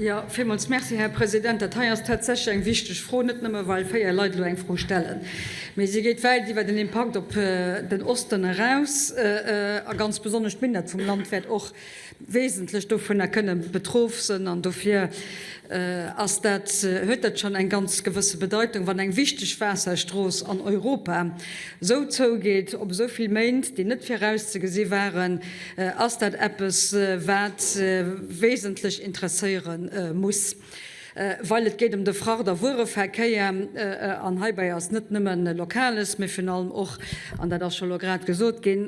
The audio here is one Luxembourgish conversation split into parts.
Jo, villmools Merci, Här President. Dat hei ass tatsächlech eng wichteg Fro, net nëmme well 4 Leit elo eng Fro stellen, mee si geet wäit iwwer den Impakt op den Osten eraus a ganz besonnesch d'Minett vum Land wäert och wesentlech dovunner kënne betroff sënn. An dofir ass dat, huet dat schonn eng ganz gewësse Bedeitung, wann eng wichteg Waasserstrooss an Europa esou zougeet op esou vill Méint, déi net virauszegesi waren. Ass dat eppes, wat wesentlech interesséiere muss, well et geet ëm de Fracht a Wuereverkéier, an heibäi ass net nëmme Lokales, mee virun allem och, an dat ass scho elo grad gesot ginn,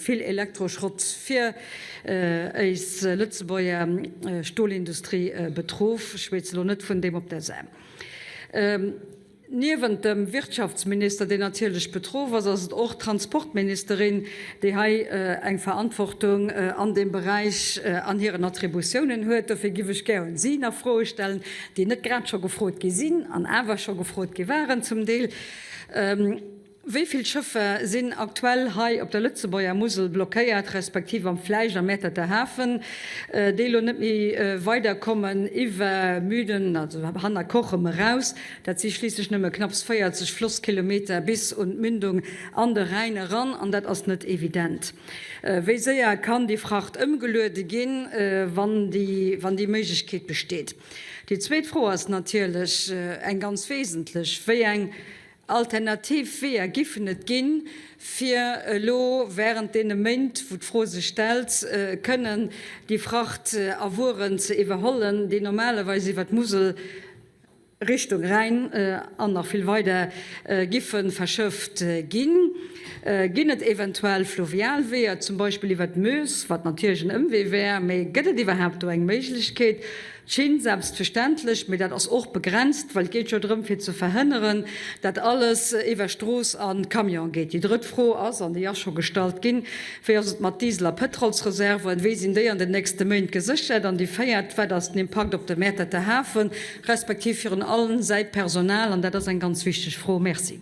vill Elektroschrott fir éis Lëtzebuerger Stolindustrie betroff. Ech schwätze elo net vun deem op der Saar. Niewent dem Wirtschaftsminister, deen natierlech betroff ass, ass et och d'Transportministerin, déi hei eng Verantwortung an deem Beräich an hiren Attributiounen huet. Dofir giff ech gär un si nach Froe stellen, déi net grad scho gefrot gi sinn an awer scho gefrot gi waren zum Deel. Wéi vill Schëffer sinn aktuell hei op der Lëtzebuerger Musel blockéiert, respektiv am vläicht am Mäerterter Hafen, déi elo net méi weiderkommen iwwer Müden, also hanner Cochem eraus? Dat si schliisslech nëmme knapps 40 Flosskilometer bis un d'Mündung an de Rhäin eran, an dat ass net evident. Wéi séier kann déi Fracht ëmgeluede ginn, wann déi Méiglechkeet besteet? Déi zweet Fro ass natierlech eng ganz wesentlech, Wéi eng Alternativ Weeër giffen et ginn, fir elo während deene Méint, wou d'Fro sech stellt, kënnen déi Fracht a Wueren ze iwwerhollen, déi normalerweis iwwer d'Musel Richtung Rhäin an nach vill weider giffe verschëfft ginn. Ginn et eventuell fluvial Weeër, zum Beispill iwwer d'Meuse, wat natierlech en Ëmwee wär, mee gëtt et iwwerhaapt do eng Méiglechkeet? D'Schinn selbstverständlech, mee dat ass och begrenzt, well et geet jo drëm fir ze verhënneren, dat alles iwwer Strooss a Camion geet. Déi drëtt Fro ass, an déi ass scho gestallt ginn, Wéi ass et mat Diesel a Pëtrolsreserven? Wéi sinn déi an den nächste Méint geséchert? An déi véiert, Wat ass den Impakt op de Mäerterter Hafen, respektiv virun allem säi Personal? An dat ass eng ganz wichteg Fro. Merci.